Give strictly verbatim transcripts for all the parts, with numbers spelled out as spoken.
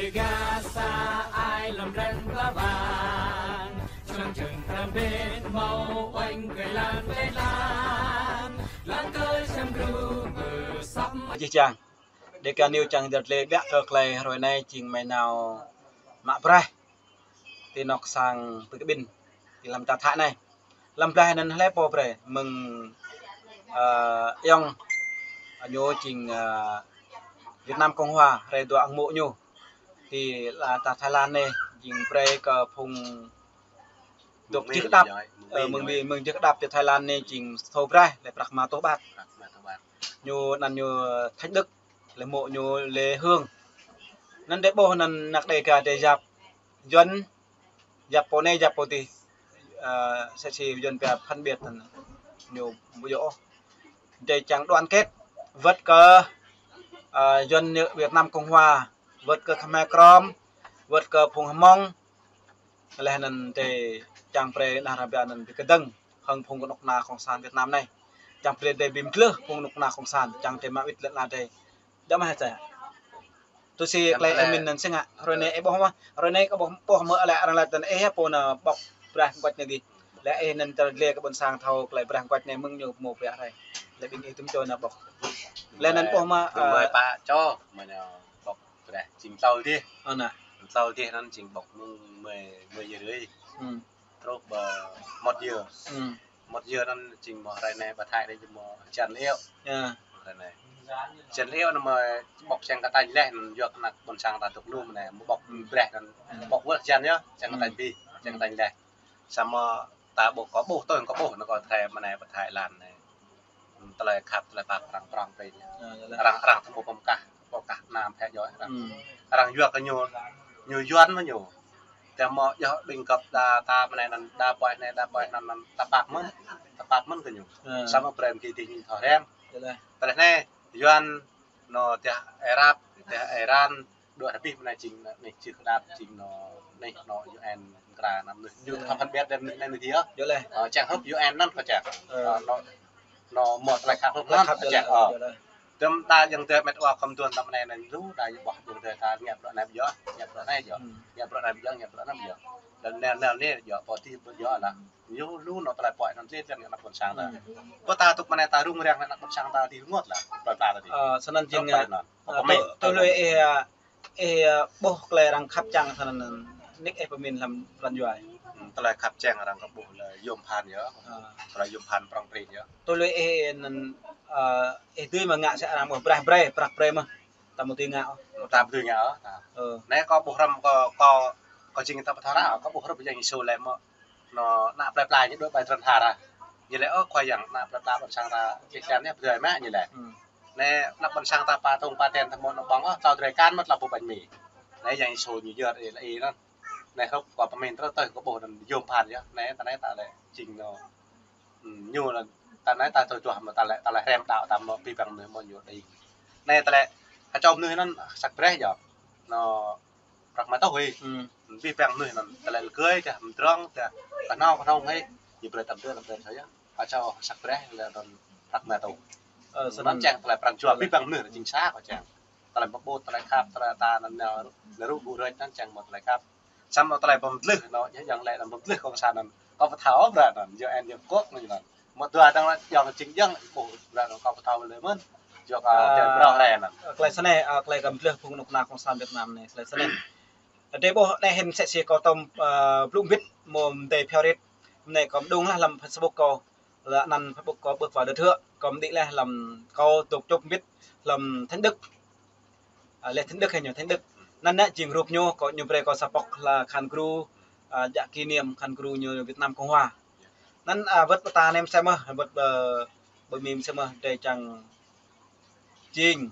Gasa ai lăm răng pla bang, čang čang răng bên mâu oanh kơi lan kơi lan, lan kơi sem gru mơ sắp. Jih jang, Dega News čang dơr lĕ biă kơ klei hrơi anai jing mai nao mă braih ti anŏ sang Pui Kƀin, ti lăm čar Thái anai. Lăm braih anŭn hlơi pô brơi mơ̆ng, ơ, ayŏng ñu jing, ơ, Việt Nam Cộng Hòa, hrơi dua ang mŏ ñu. Ti la čar Thái Lan anai jing brơi kơ phung dŏ jih kơdap, ơ, mơ̆ng Mi, mơ̆ng jih kơdap ti Thái Lan anai jing sô braih lĕ prăk ma tuh ƀat. Ñu anăn ñu Thánh Đức, lĕ mŏ ñu Lê Hương. Anăn dêh ƀuh anăn năk Dega dêh yap Yuan, yap pô anai yap pô adih, ơ, sĕ si Yuan pia phân biệt anăn ñu ƀu djơ̆ ôh. Dêh čang đoàn kết, wơ̆t kơ, ơ, Yuan Việt Nam Cộng Hòa, wơ̆t kơ Khmer Krom, wơ̆t kơ phung Hmông, leh anăn dêh čang brơi anăn ră biă anăn bi kơdơ̆ng hăng phung kơnuk kơna Cộng sản Việt Nam anai. Čang brơi dêh bi mdlưh phung kơnuk kơna Cộng sản, čang dêh mă wĭt lĕ anăn dêh. Djơ̆ mơ̆ hă čang. Tui si klei ih min anăn sĭt ngă. Hrơi anai ih ƀuh mơ̆, hrơi anai kâo ƀuh, ƀuh mơ̆ lĕ arăng laĭ tơ̆n ih pô nao ƀŏk braih mơguač anai dih. Lĕ ih anăn tơlơi kơ ƀôn sang thâo klei braih mơguač anai mơ̆ng ñu mơ̆ pia hrơi. Lĕ ƀing ih tŭm čô nao ƀŏk. Lĕ anăn ƀuh mơ̆, ơ, ƀing ƀă čô mơ̆ nao ƀŏk braih jing tlâo dih. Ơ, anăn. Tlâo dih anăn jing ƀŏk mơ̆ng mơi, mơi yơh rơi. Hmm. Truh ƀơi một giờ. Hmm. Một giờ anăn jing mơ̆ hrơi anai ƀă Thái dêh jing mơ̆ hơjan iâu. Ơ. Hrơi anai. Hơjan iâu anăn mơ̆ ƀŏk čang kơtañ leh anăn yua kơ anăk ƀôn sang ta dŏ lu mơ̆ anai mơ̆ ƀŏk braih anăn ƀŏk wơ̆t hơjan yơh, čang kơtañ bi, čang kơtañ leh. Samơ̆ ta ƀuh kâo ƀuh tui kâo ƀuh anăn kâo thâo mơ̆ anai ƀă Thái Lan anai. Tơlơi khăp, tơlơi pap arăng prŏng brơi. Ơ, yơh lĕ. Arăng, arăng tơmô pơm kah, pơm kah anăm phe joi arăng. Hmm. Arăng yua kơ ñu, ñu Yuan mơ̆ ñu. Tơmô yơh ƀing găp đa ta mơ̆ anai anăn đa ƀuai anai, đa ƀuai anăn, anăn ta pap mơ̆n, ta pap mơ̆n kơ ñu. Ơ. Samơ̆ brơi kơ dih ñu thâo rem. Yơh lĕ. Tơlơi anai, Yuan, anŏ dêh Arab, dêh Iran, dua rơbih mơ̆ anai jing, anai jih kơdap jing anŏ, anai anŏ U N kra anăm anai. Ñu thâo phân biệt dêh anai anai dih yơh. Yơh lĕ. Ơ, čang hrup U N anăn kơ čang. Ơ. Ơ, anŏ, anŏ mơ̆ tơlơi khăp hrup anăn kơ čang. Ơ. Yơh lĕ. Tơm đa ayŏng adơi met wa khŏm tuan tăm anai anăn lu đa yơh ƀuh ayŏng adơi ta ngă bruă anai ƀu djơ̆, ngă bruă anai ƀu djơ̆, ngă bruă anai ƀu djơ̆, ngă bruă anăn ƀu djơ̆. Lĕ anai, anai anai djơ̆ pô adih ƀu djơ̆ lah. Ñu lu anŏ tơlơi puai anăn lĕ lĕ anăk ƀôn sang ta. Hmm. Pô ta tŭk mơ̆ anai ta rŭng răng lĕ anăk ƀôn sang ta adih rơngot lah. Plơi pla ta adih. Ơ, snăn jing, ơ, tui lui ih, ơ, ih, ơ, ƀuh klei arăng khăp čang snăn anăn nik ih pơmin lăm pran jua. Hmm, tơlơi khăp čang arăng kơ ƀuh lĕ yôm phan yơh. Ơ. Tơlơi yôm phan prŏng prin yơh. Tui lui ih anăn, ơ, ih dưi mơ̆ ngă sĕ arăng ƀuh braih brơi, prăk brơi mơ̆. Ta ƀu dưi ngă ôh. Ta ƀu dưi ngă ôh, ta. Ơ. Anai kâo ƀuh hrăm kâo, kâo, kâo jing ta pơtha ră, kâo ƀuh hrăm Yang Yêsu lĕ mơ̆. Anŏ anăk plơi pla ñu dŏ ƀơi trăn tha ră. Ñu lĕ, ơ, Khua Yang, anăk plơi pla ƀôn sang ta, Khristian anai, pơdơi mă ñu lĕ. Hmm. Anai anăk ƀôn sang ta pa tông pa ten ta mơ̆ anŏ ƀơ̆ng, ơ, tlâo drơi akan mơ̆ tlâo boh bánh mì. Anai Yang Yêsu ñu yơr ih lĕ ih anŭn. Anai hrŏm kâo pơmin truh tui kâo ƀuh anăn yôm phan yơh. Anai ta anai ta lĕ jing anŏ. Hmm, ñu anŭn, ta anai ta tui čuah mơ̆ ta lĕ, ta lĕ hrăm đaŏ ta mơ̆ abih bang mơnuih mơ̆ ñu đing. Anai ta lĕ, kơ čô mơnuih anŭn săk braih yơh. Anŏ prăk ma tuh hĭ. Hmm. Abih bang mơnuih anŭn, ta lĕ lơgơi tah, mdrŏng tah, kơhnâo kơhnâo hĭ. Ñu brơi tăm tơl tăm tơl sa yơh. Kơ čô săk braih lĕ anŭn prăk ma tuh. Ơ, snăn. Anŭn čang ta lĕ pran jua abih bang mơnuih jing sa kơ čang. Ta lĕ pơƀut, ta lĕ khăp, ta lĕ ta anŭn nao, nao rŭ ƀu rơč anŭn čang mơ̆ ta lĕ khăp. Samơ̆ tơlơi pơmdlưh anŏ, yơh yang lĕ anăn pơmdlưh kông san anăn. Kâo pơthâo ôh brơi anăn, yua anăn yua kŏk anăn. Mơ̆ dua dang lĕ yang jing yang, ôh, brơi anăn kâo pơthâo lĕ mơ̆n. Yua kâo, ơ, tơl brơi anăn. Klei snei, ơ, klei kơmdlưh phung kơnuk kơna kông san Việt Nam anai, klei snei. Dêh ƀuh anai hĭn sĕ si kâo tŏm, ơ, blŭ mbĭt mơ̆ dêh phiao rit. Anai kâo mđung lah lăm Facebook kâo. Lĕ anăn Facebook kâo ƀuh kâo đơ̆t hơ̆, kâo mđĭ leh lăm kâo dŏ čŭp mbĭt lăm Thánh Đức. Ơ, leh Thánh Đức hă ñu, Thánh Đức. Anăn anai jing rup ñu, kâo ñu brơi kâo sa pŏk lah khăn gru, ơ, djă kỷ niệm khăn gru ñu Việt Nam Cộng Hòa. Anăn, ơ, wơ̆t ƀơi ta nem sem mơ̆, wơ̆t ƀơi, ƀơi mim sem mơ̆, dêh čang jing,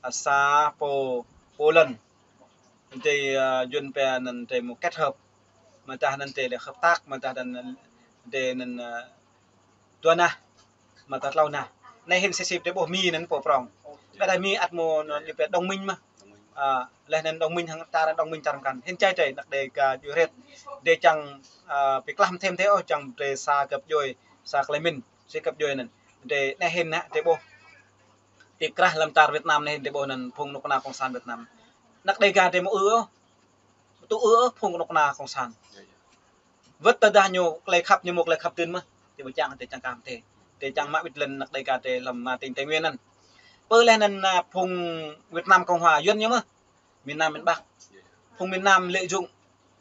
ơ, sa pô, pô lăn. Dêh, ơ, Yuan pia anăn dêh mơ̆ kết hợp. Mơ̆ tah anăn dêh lĕ hợp tác, mơ̆ tah anăn dêh anăn, ơ, dua nah, mơ̆ tah tlâo nah. Anai hĭn sĕ si dêh ƀuh Mi anăn pô prŏng. Ƀĕ dêh Mi ăt mơ̆ anăn dêh pia đồng minh mơ̆. Ơ, leh anăn đồng minh hăng ta đồng minh čar mkăn. Hĭn čai dêh anăk Dega djru hrĕt. Dêh čang, ơ, bi klah mthim thê ôh čang dêh sa găp djuê, sa klei mĭn, sa găp djuê anăn. Dêh anai hĭn hă dêh ƀuh. Ti krah lăm čar Việt Nam anai hĭn dêh ƀuh anăn phung kơnuk kơna kông san Việt Nam. Anăk Đêga tơ mơ̆ ư ôh. Tŭ ư ôh phung kơnuk kơna kông sản. Wơ̆t tơdah ñu tơlơi khăp ñu mơ̆ tơlơi khăp tơ̆n mơ̆. Tơ ƀu čang tơ čang kăm tơ. Tơ čang mă ƀĭt lŏn anăk Đêga tơ lăm ma tỉnh Tây Nguyên anŭn. Pơ lĕ anŭn, a, phung Việt Nam Cộng Hòa Yuan ñu mơ̆. Miền Nam, miền Bắc. Phung miền Nam lợi dụng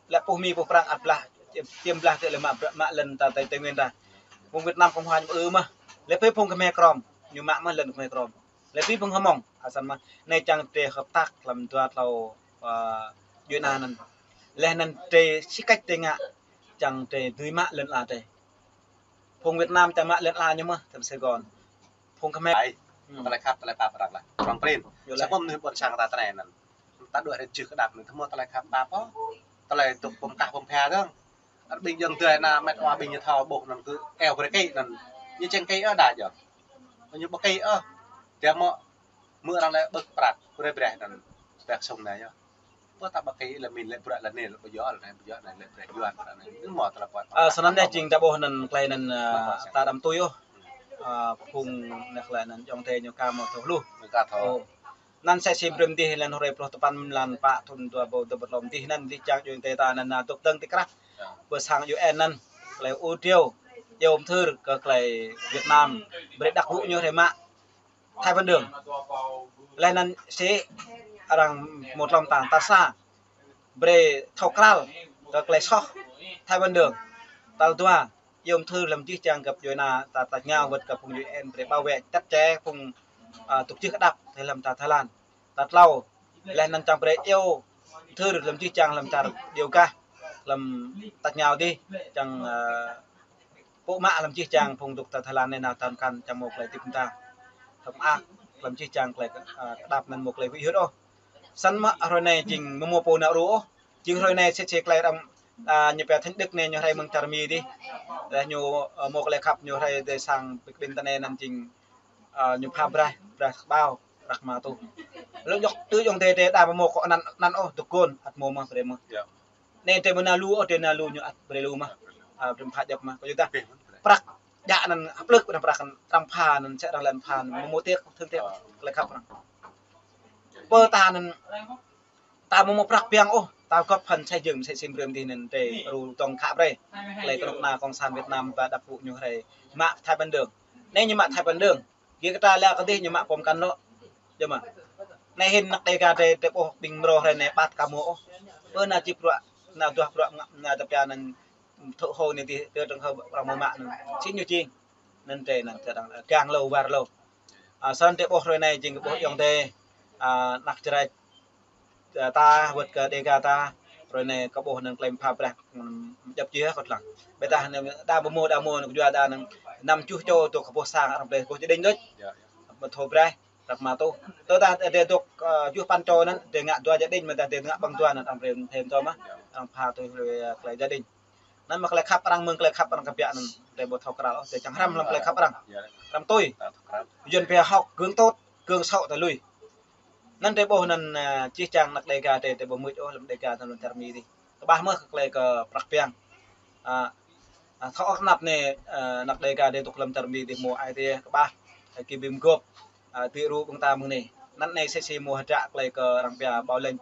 lĕ puh Mi puh Prang ăt blah, čiêm blah tơ lĕ mă, mă lŏn ta Tây, Tây Nguyên ta. Phung Việt Nam Cộng Hòa ñu ư mơ̆. Lĕ pơ phung Khmer Krom, ñu mă mơ̆ lŏn Khmer Krom. Lĕ pơ phung Hmông, asan mơ̆. Anai čang tơ hợp tác lăm dua tlâo, a, djuai anŭn. Lĕ anŭn tơ sĭ kĕč tơ ngă, čang tơ dưi mă lŏn ala tơ. Phung Việt Nam čang mă lŏn ala ñu mơ̆, tơ Sài Gòn. Phung Khmer. Ai, hmm, tơlơi khăp, tơlơi pap arăng lah. Arăng prin. Yơh lah. Samơ̆ mơnuih ƀôn sang ta tơnai anŭn. Ta đuaĭ rơčưh kơdăp anŭn, tơmơ̆ tơlơi khăp pap ôh. Tơlơi tŭk pơm kah pơm pha dơ̆ng. Arăng ƀing jơ̆ng tơlơi anŭn, mĕt wa ƀing ñu thâo ƀuh anŭn kơ eo brơi kơ anŭn. Ñu čang kơ ôh đa jơ̆. Ñu ƀu kơ ôh. Tơmơ̆ mơ̆ arăng lĕ ƀơ̆k prăk, brơi brơi anŭn. Pek sông anai yơh. Ƀu ta ƀu kơ lĕ min lĕ bruă lĕ anai, lĕ ƀu djơ̆ lĕ anai, ƀu djơ̆ anai, lĕ brơi Yuan anŭn. Ñu mơ̆ tơlơi kuat. A, sơnăn anai jing ta ƀuh anŭn tơlơi anŭn, a, ta đăm tui ôh. A, phung anai tơlơi anŭn jơ̆ng tơ ñu ka mơ̆ thâo hluh. Ñu ka thâo. Ơ. Anŭn sĕ sim brơi mơ̆ dih lăn hrơi pluh tơpăn mlan pă thŭn dua ƀâo dua ƀâo tlâo mơ̆ dih anŭn dih čang djuai tơ ta anŭn na dŏ dơ̆ng tơ krah. Yơh. Pơ sang U N anŭn, tơlơi ur triu, iâu mơthưr kơ tơlơi Việt Nam, brơi đăk gŭ ñu hrơi mă Thái Văn Đường. Lĕ anŭn sĭ arăng mơ̆ tlŏm tang tar sa. Brơi thâo krăn kơ tơlơi soh Thái Văn Đường. Tal dua, iâu mơthưr lăm jih jang gơ̆p djuai anŭn ta, ta ngă wơ̆t kơ phung U N brơi bảo vệ chặt chẽ phung, a, tŭk čưh kơdăp tơ lăm ta Thái Lan. Tal tlâo, lĕ anŭn čang brơi iâu mơthưr lăm jih jang lăm čar điêu gah lăm ta ngă dih čang, a, pô mă lăm jih jang phung tŭk ta Thái Lan anai nao tơm kăn čang mơ̆ tơlơi tip ta. Hơ̆k mơak lăm jih jang tơlơi, a, kơdăp anŭn mơ̆ tơlơi huĭ hyưt ôh. Săn mă hrơi anai jing mơ̆ mơ̆ pô nao ru ôh. Jing hrơi anai sĭt sĭt tơlơi arăng, a, ñu pia Thanh Đức anai ñu hrơi mơ̆ng čar Mi dih. Lĕ ñu, a, mơ̆ tơlơi khăp ñu hrơi tơ sang Big Ben tơ anai anŭn jing, a, ñu pha brơi, brơi kơƀao, răk ma tuh. Lŏ djŏk tơ jơ̆ng tơ tơ đa mơ̆ mơ̆ kơ anŭn, anŭn ôh, dŏ gôn, ăt mơ̆ mơ̆ brơi mơ̆. Yơh. Anai tơ mơ̆ nao lu ôh, tơ nao lu ñu ăt brơi lu mơ̆. A, brơi pha djŏp mơ̆. Kơ yua dah. Prăk djă anŭn hơplơ̆k anŭn prăk anŭn arăng pha anŭn sĕ arăng lĕ pha anŭn mơ̆ mơ̆ tơlơi khăp anŭn. Pơ ta anŭn ta mơ̆ mơ̆ prăk piăng ôh, ta gŏp phăn sai jơ̆ng sai sim brơi mơ̆ dih anŭn tơ ru tŏng khă brơi. Tơlơi kơnuk kơna kông sản Việt Nam ba đăp gŭ ñu hrơi mă Thái Văn Đường. Anai ñu mă Thái Văn Đường. Gih kơ ta lĕ kơ dih ñu mă pom kăn lŏ. Jơ̆ mơ̆. Anai hĭn anăk Đêga tơ, tơ ƀuh ƀing mrô hrơi anai ƀat ka mơ̆ ôh. Pơ anŭn čip bruă, anŭn duah bruă ngă, anŭn tơpia anŭn thŭ hô anai dih, tơ trong hơ arăng mơ̆ mă anŭn. Sĭ ñu jing. Anŭn tơ anŭn tơ arăng, gang lô, war lô. A, săn tơ ƀuh hrơi anai jing kơ ƀuh yŏng tơ, a, anăk Jarai, a, ta, wơ̆t kơ Đêga ta, hrơi anai kơ ƀuh anŭn tơlơi pha brơi, ưm, djŏp jih kơ tơlăng. Ƀiădah anŭn đa mơ̆ mơ̆, đa mơ̆ anŭn kơ yua đa anŭn năm čuh čô tŭk kơ ƀuh sang arăng brơi ƀuh jơđing đôč. Yơh, yơh. Mơ̆ thâo brơi, răk ma tuh. Tơdah adơi tŭk, a, čuh păn čô anŭn, adơi ngă dua jơđing, mơ̆ tơdah adơi ngă ƀơ̆ng dua anŭn arăng brơi thêm tơm mơ̆. Yơh. Arăng pha tui hlue tơlơi jơđing. Anŭn mơ̆ tơlơi khăp arăng mơ̆ng tơlơi khăp arăng kơ biă anŭn. Adơi ƀu thâo krăn ôh, adơi čang hrăm lăm tơlơi khăp arăng. Yơh. Hrăm tui. Yơh, thâo krăn. Yuan pia học gương tốt, gương xấu ta lui. Anŭn tơ ƀuh anŭn, a, čih čang anăk Đêga tơ, tơ ƀu mưč ôh lăm Đêga tơ lăm čar Mi dih. Kơƀah mơ̆ kơ tơlơi kơ prăk piăng. A, a, thâo ôh anăp anai, a, anăk Đêga tơ tŭk lăm čar Mi dih mơ̆ ai tơ kơƀah. A, kơ bim gŏp. A, tui ru ƀơ̆ng ta mơ̆ng anai. Anŭn anai sĭ sĭ mơ̆ hơdră tơlơi kơ arăng pia bảo lãnh,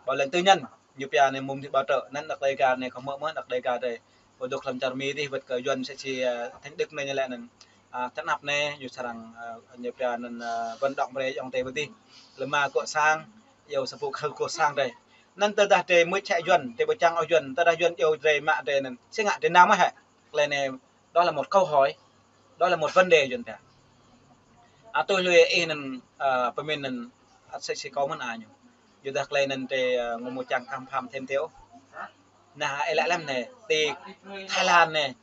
bảo lãnh tư nhân. Ñu pia anai mơ̆ dih bảo trợ. Anŭn anăk Đêga anai kơ mơ̆ mơ̆ anăk Đêga tơ. Ƀu dŏ lăm čar Mi dih wơ̆t kơ Yuan sĭ sĭ, a, Thanh Đức anai ñu lĕ anŭn. A, tơ anăp anai, ñu srăng, a, ñu pia anŭn, a, vận động brơi yŏng tơ ƀu dih. Lơma gŏ sang, iâu sa pô khăl gŏ sang tơ. Anŭn tơdah tơ mưč hĕ Yuan, tơ ƀu čang ôh Yuan, tơdah Yuan iâu drơi mă drơi anŭn. Sĭ ngă tơ nao mơ̆ hĕ. Tơlơi anai, đó là một câu hỏi, đó là một vấn đề Yuan pia. A, tui hlue ih anŭn, a, pơmĭn anŭn, ăt sĭ sĭ kâo mơ̆n a ñu. Yua dah tơlơi anŭn tơ, a, ngŏ mơ̆ čang khăm pham thêm tơ ôh. Anai, ih lăi lăm anai, tơ Thái Lan anai,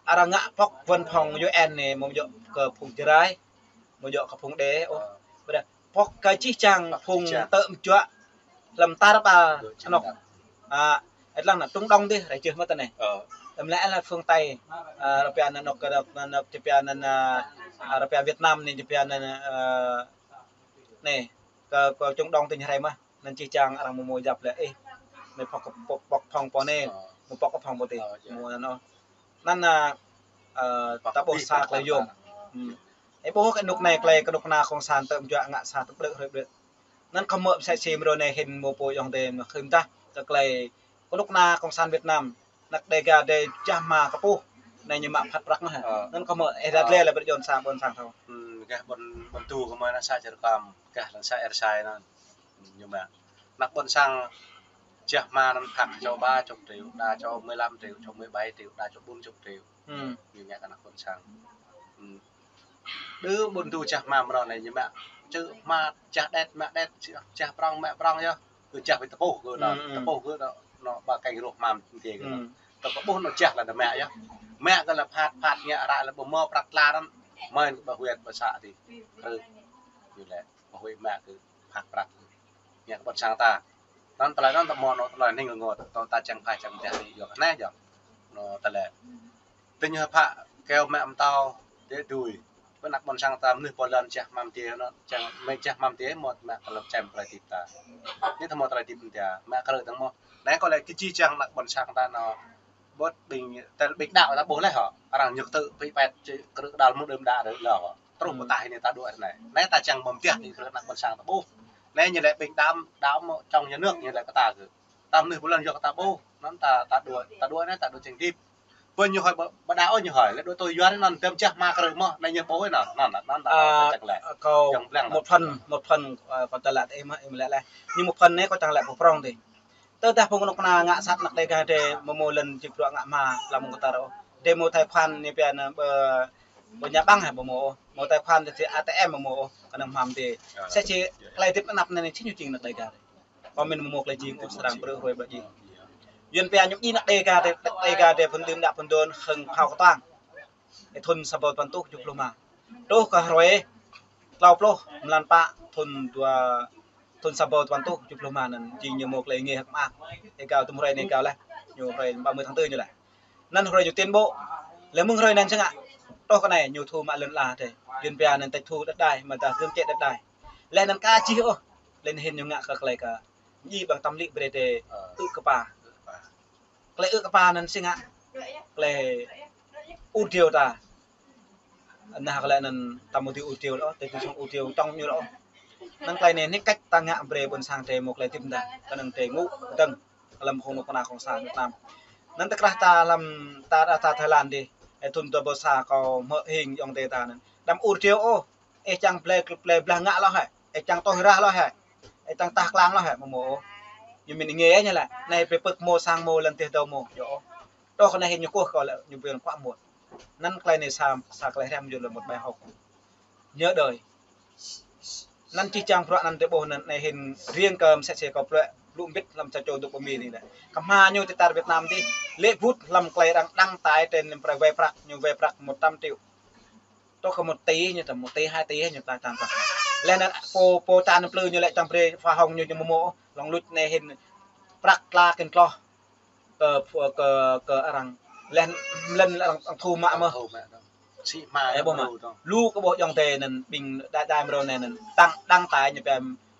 arăng ngă pŏk văn phòng U N anai, mơ̆ djŏ kơ phung Jarai, mơ̆ djŏ kơ phung Đê ôh. Ƀiădah pŏk kơ čih čang phung tơm juă lăm tar ƀar anŏk. A, ih lăng anŭn Trung Đông dih, rai čih mơ̆ tơ anai. Lăm lĕ là phương Tây, a, rơpia anŭn anŏk kơ anŏk, anŏk čih pia anŭn, a, a, rơpia Việt Nam anai čih pia anŭn, a, anai, kơ, kơ Trung Đông tơ ñu rai mơ̆. Anŭn čih čang arăng mơ̆ mơ̆ djăp lĕ, ih, anai pŏk, pŏk, pŏk phŏng pô anai, mơ̆ pŏk phŏng pô tih, mơ̆ anŭn ôh. Anŭn, a, a, ta ƀuh sa tơlơi yôm. Ih ƀuh kơ anŭk anai tơlơi kơnuk kơna kông sản tơm juă ngă sa tơm brơi hrơi brơi. Anŭn kâo hmư̆ mơsĕ si mrô anai hĭn mơ̆ pô ayŏng adơi mơ̆ khĭn tah kơ tơlơi kơnuk kơna Cộng sản Việt Nam, anăk Đêga Đê jah hma kơpuh, anai ñu mă phat prăk mơ̆ hă. Anŭn kâo hmư̆ ih ră lĕ lĕ ƀơi ƀôn sang, ƀôn sang thâo. Gah ƀôn, ƀôn tu kơ mơi anŭn sa čar kam, gah lăng sa er sai anŭn. Ñu mă. Anăk ƀôn sang jah hma anŭn phat čô ba chục triệu, đa čô mười lăm triệu, čô mười bảy triệu, đa čô bốn chục triệu. Ñu mă kơ anăk ƀôn sang. Đơ ƀôn tu jah hma mrô anai ñu mă. Čư̆ hma jah đet, mă đet, jah prŏng, mă prŏng yơh. Kơ jah ƀơi tơpuh kơ anŭn, tơpuh kơ anŭn, anŭn ba keng rŏh hma mơ̆ng tê kơ anŭn. Tơpuh anŭn jah lĕ anŭn mă yơh. Mă kơ lĕ phat, phat ngă ră lĕ ƀu hmâo prăk tla anŭn. Mơi kơ ƀă huyện ƀă xã tih. Krư̆. Ñu lĕ ƀă huyện mă kơ phat prăk. Ngă kơ ƀôn sang ta. Anŭn tơlơi anŭn ta hmâo anŭn tơlơi hning rơngot. Anŭn ta čang phai čang pơdah tih yơh anai yơh. Anŭn tơlơi. Tơña pha keo mă mơtâo, tê dui. Ƀơi anăk ƀôn sang ta mơnuih pô lŏn jah hma mơ̆ng tê anŭn, čang mă jah hma mơ̆ng tê mơ̆ mă kơ lŏn čem tơlơi hơdip ta. Anai ta hmâo tơlơi hơdip mơ̆ng tê, mă krư̆ tơ̆ng mơ̆. Anai kâo lĕ kơ či čang anăk ƀôn sang ta anŭn. Ƀuh ƀing, tơl ƀing đaŏ ta ƀuh leh hŏ. Arăng ñŭk tŭ pĭ pet či krư̆ kơđăl mơ̆ đơ̆m đă đơ̆m lơ hŏ. Truh pơtah anai ta đuaĭ anai. Anai ta čang ƀơ̆m tơbiă tih kơ anăk ƀôn sang ta ƀuh. Anai ñu lĕ ƀing đaŏ, đaŏ mơ̆ čong nhà nước ñu lĕ kơ ta kơ. Ta mơnuih pô lŏn yua kơ ta ƀuh, anŭn ta, ta đuaĭ, ta đuaĭ anai ta đuaĭ čang hơdip. Ƀơi ñu hơi ƀơ, ƀơ đaŏ ñu hơi, lĕ đuaĭ tui Yuan anŭn tơm jah hma krư̆ mơ̆, anai ñu ƀuh anŭn, anŭn, anŭn ta, ơ, ta čang lĕ. Kâo, yang blang một phần, một phần, ơ, kâo čang lĕ tơ ih mơ̆, ih mơ̆ lĕ leh. Ñu một phần anai kâo čang lĕ pơprŏng tih. Tơdah phung kơnuk kơna ngă sat anăk Đêga Đê mơ̆ mơ̆ lŏn či bruă ngă hma, lăm kơ ta rŏ. Đê mơ̆ tài khoản ñu pia anŭn ƀơ, ƀơ nhà băng hă mơ̆ mơ̆ ôh, mơ̆ tài khoản tơl A T M mơ̆ mơ̆ ôh, kơnơ̆ng hma mơ̆ng tê. Sĕ či tơlơi hơdip anăp anai anai či ñu jing anăk Đêga Đê. Kâo min mơ̆ mơ̆ tơlơi jing ôh srăng brơi hrơi ƀă jing. Yuan pia ñu jing anăk Đêga Đê, Đêga Đê phun đưm đă phun đôn hăng phao kơtuang. Ơ thun sa rơbâo dua păn êtuh kơjuh pluh rơma. Truh kơ hrơi klâo pluh mlan pă thun dua, thun sa rơbâo dua păn êtuh kơjuh pluh rơma anŭn jing ñu mơ̆ tơlơi ngă hơ̆k mơak. Ơ gao tơm hrơi anai gao leh. Ñu hrơi ba mươi tháng tư ñu leh. Anŭn hrơi ñu tuyên bố. Leh mơ̆ng hrơi anŭn sơngă. Truh kơ anai ñu thu mă lŏn ala tê. Yuan pia anŭn tịch thu đất đai, mă dah cưỡng chế đất đai. Leh anŭn ka čih ôh. Leh anŭn hĭn ñu ngă kơ tơlơi kơ ñu ƀing tơm lĭ brơi tê ư̆ kơ pă. Tơlơi ư̆ kơ pă anŭn sĭt ngă. Tơlơi ur driâo ta. Anŭn tơlơi anŭn ta mơ̆ tui ur driâo lơ, tui tui song ur driâo čong ñu lơ. Anŭn tơlơi anai anai cách ta ngă brơi ƀôn sang tê mơ̆ tơlơi hơdip ta. Kơnơ̆ng tê ngă dơ̆ng. Lăm phung kơnuk kơna Cộng sản Việt Nam. Anŭn tơkrah ta lăm ta, ta Thái Lan dih. Ơ thun dua rơbâo sa kâo hmư̆ hing ayŏng adơi ta anŭn. Đăm ur driâo ôh. Ih čang plei, plei blah ngă lơ hĕ. Ih čang tŏh rah lơ hĕ. Ih čang tah klang lơ hĕ mơ̆ mơ̆. Ñu min ngă ñu lĕ. Anai pơpơ̆k mơ̆ sang mơ̆ lŏn tih dâo mơ̆. Yơh. Truh kơ anai hĭn ñu kuh kâo lĕ ñu ƀing kuă mŭt. Anŭn tơlơi anai sa, sa tơlơi răm yơh lĕ một bài học. Nhớ đời. Anŭn či čang bruă anŭn tê ƀuh anŭn anai hĭn riêng kơ mơsĕ si kâo plĕ blŭ mbĭt lăm sa čô dŏ pơ Mi anai lĕ. Kơ hma ñu tơtar Việt Nam dih. Lĕ bŭt lăm tơlơi arăng đăng tải trên lăm prăk wai prăk, ñu wai prăk một trăm triệu. Truh kơ một tỷ ñu ta, một tỷ, hai tỷ ñu ta čang prăk. Leh anŭn pô, pô čang plư ñu lĕ čang brơi hoa hồng ñu ñu mơ̆ mơ̆, lŏng luč anai hĭn prăk tla kĭn tloh kơ, kơ, kơ arăng. Leh lŏn arăng, arăng thu mă mơ̆. Ơ ƀuh mă. Lu kơ ƀuh ayŏng adơi anŭn ƀing đa đa mrô anai anŭn tăng, đăng tải ñu pia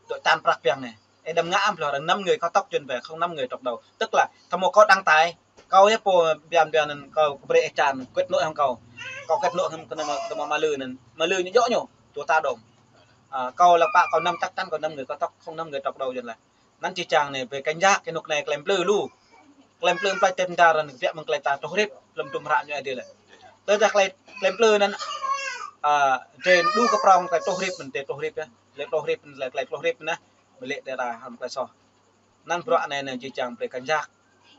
dŏ čang prăk biăng anai. Ơ đăm ngă ăm lơ, năm người có tóc Yuan pia, không năm người tóc đầu. Tức là, tơmơ̆ kâo đăng tải, kâo yơh pô biăng biăng anŭn kâo brơi ơ čang, kết nối hăng kâo. Kâo kết nối hăng kơ anŭn, kơ mă lư anŭn. Mă lư ñu djơ̆ ñu, dua ta dong. Ơ, kâo lăp pă, kâo năm chắc chắn kâo năm người có tóc, không năm người tóc đầu Yuan lĕ. Anŭn či čang anai, brơi cảnh giác kơ anŭn anai tơlơi plư lu. Tơlơi plư plăč tơm dar anŭn, biă mơ̆ng tơlơi ta tŏh rip, lăm tum hră ñu adih lĕ. Tơdah tơlơi, tơlơi plư anŭn, ơ, drơi đu kơ prŏng tơlơi tŏh rip mơ̆n, tơlơi tŏh rip yơh. Tơlơi tŏh rip anŭn, tơlơi, tơlơi tŏh rip anŭn. Mơ̆ lĕ tơlơi ta hăm tơlơi soh. Anŭn bruă anai anŭn či čang brơi cảnh giác.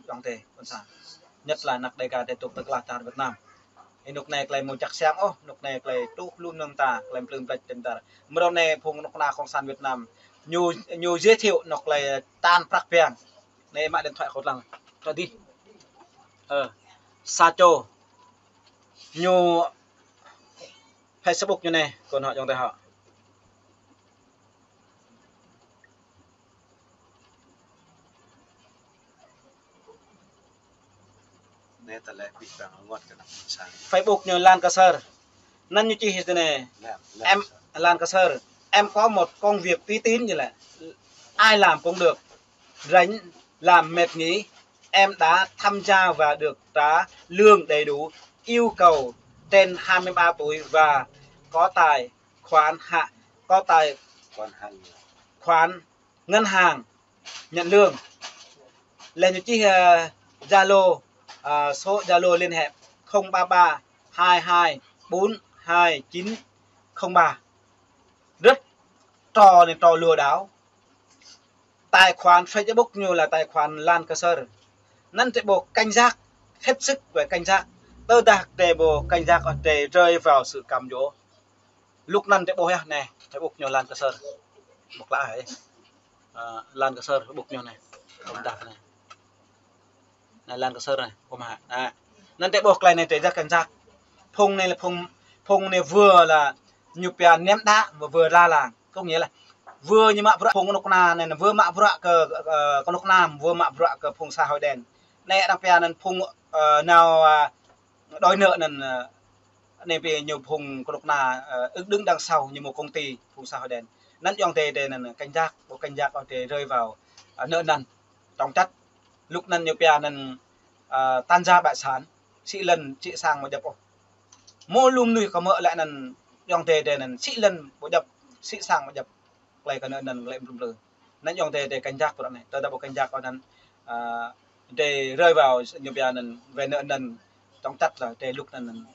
Ayŏng adơi, ƀôn sang. Nhất là anăk Đêga Đê tŏk tơklah tar Việt Nam. Ơ anŭn anai tơlơi mơ̆ čăk siam ôh, anŭn anai tơlơi tuh lun nơ̆ng ta, tơlơi plư plăč tơm dar. Mrô anai phung kơnuk kơna Cộng sản Việt Nam. Ñu, ñu giới thiệu anŭn tơlơi čang prăk biăng. Anai mă điện thoại kâo lăng. Tơ dih. Ơ. Sa čô. Ñu Facebook ñu anai, kâo anŭn hŏ ayŏng adơi hŏ. Anai tơlơi ƀĭ ƀăng rơngot kơ anăk ƀôn sang. Facebook ñu Lan Kasơ. Anŭn ñu čih tui anai. Lan, Lan Kasơ. Em, Lan Kasơ. Em có một công việc uy tín ñu lĕ. Ai làm cũng được. Rảnh làm mệt nghỉ. Em đã tham gia và được trả lương đầy đủ. Yêu cầu trên hai mươi ba tuổi và có tài khoản hạ, có tài khoản hàng khoản ngân hàng nhận lương. Lĕ ñu čih, ơ, Zalo, ơ, số Zalo liên hệ không ba ba hai hai bốn hai chín không ba. Rất trò này trò lừa đảo. Tài khoản Facebook ñu là tài khoản Lan Ksor. Anŭn drei ƀu cảnh giác, hết sức phải cảnh giác. Tơdah drei ƀu cảnh giác, drei rơi vào sự cám dỗ. Luk anŭn drei ƀuh yơh, anai, Facebook ñu Lan Ksor. Ƀuh klă hă? Ơ, Lan Ksor, Facebook ñu anai. Kâo pơdah anai. Anai Lan Ksor anai, ƀuh mơ̆ hă? Anai. Anŭn drei ƀuh tơlơi anai drei cảnh giác. Phung anai lĕ phung, phung anai vừa là ñu pia ném đá, vừa, vừa la làng. Có nghĩa là vừa ñu mă bruă phung kơnuk kơna anai, vừa mă bruă kơ, ơ, kơnuk kơna, vừa mă bruă kơ phung xã hội đen. Anai arăng pia anŭn phung, ơ, nao, ơ, đòi nợ anŭn, ơ, anai pia ñu phung kơnuk kơna, ơ, ư-, đứng đằng sau ñu mơ̆ công ty phung xã hội đen. Anŭn ayŏng adơi drei anŭn cảnh giác, ƀu cảnh giác ôh drei rơi vào, ơ, nợ nần. Tong čăt, luk anŭn ñu pia anŭn, ơ, tan gia bại sản, sĭ lŏn, sĭ sang ƀu djŏp ôh. Mơ̆ lu mơnuih kơ mơ̆ lĕ anŭn ayŏng adơi drei anŭn sĭ lŏn ƀu djŏp, sĭ sang ƀu djŏp. Tơlơi kơ nợ nần lĕ blŭm blơ. Anŭn ayŏng adơi drei cảnh giác bruă anai. Tơdah ƀu cảnh giác ôh anŭn, ơ, drei rơi vào ñu pia anŭn về nợ nần, tong čăt lĕ drei luk anŭn, anŭn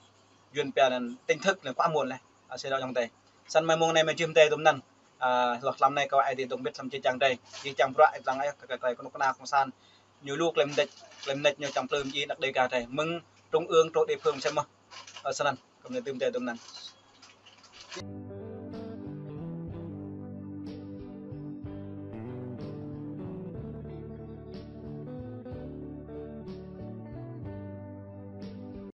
Yuan pia anŭn tỉnh thức lĕ quá muộn lĕ. Ơ, sĭt ayŏng adơi. Snăn mơ̆ng mông anai mơ̆ jih mơ̆ng adơi tơm anŭn. Ơ, hloh tlam anai kâo ai tiê dŏng mĭt hlăm jih jang drei. Jih jang bruă ih lăng ai kơ, kơ, kơ kơnuk kơna cộng sản. Ñu lu klem đĕč, klem đĕč ñu čang plư mơ̆ng anăk Dêga drei. Mơ̆ng trung ương truh địa phương sem mơ̆. Ơ, snăn. Kơ mơ̆ng anai tơm adơi tơm anŭn.